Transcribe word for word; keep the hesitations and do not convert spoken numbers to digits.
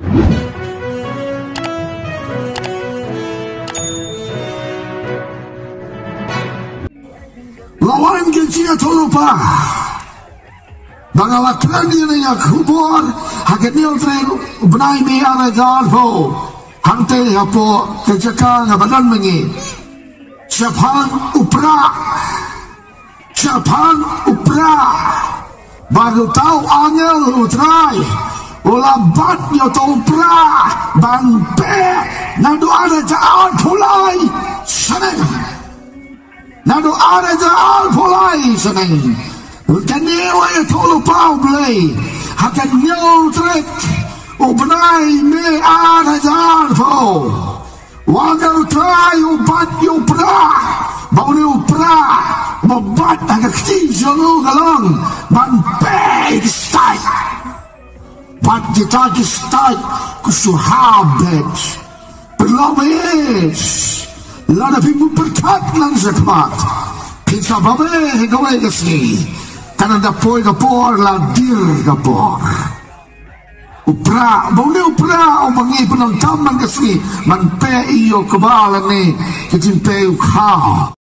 La wan ki jingïathuhlypa ba nga la kren ïa kane ka khubor ha ka hynñiew tarik u bnai May ar hajar arphew, hangtei hapoh ka jaka nga ba don mynne. Shaphang u Prah, shaphang u Prah, ba uta u angel u Trai u la bat ïa uta u Prah ban peh naduh ar hajar arphew lai snem. Naduh ar hajar arphew lai snem. Kane la ïathuhlypa u Blei ha ka hynñiew tarik u bnai May ar hajar arphew. Wat u Trai u bat ïa u Prah, ba une u Prah uba bat ha ka kti jong u ka long ban peh ïa ki stait. Bad kita ki stait ki shu hap beit. Pynlong beit. Lada phi mut pyrkhat nang shakhmat, phin sa bam beit ha kawei ka sngi. Kan ym da poi ka por, la dier ka por. U Prah, ba une u Prah uba ngi pyndonkam man ka sngi, man peh ïa u kba lane ka jingpeh u khaw.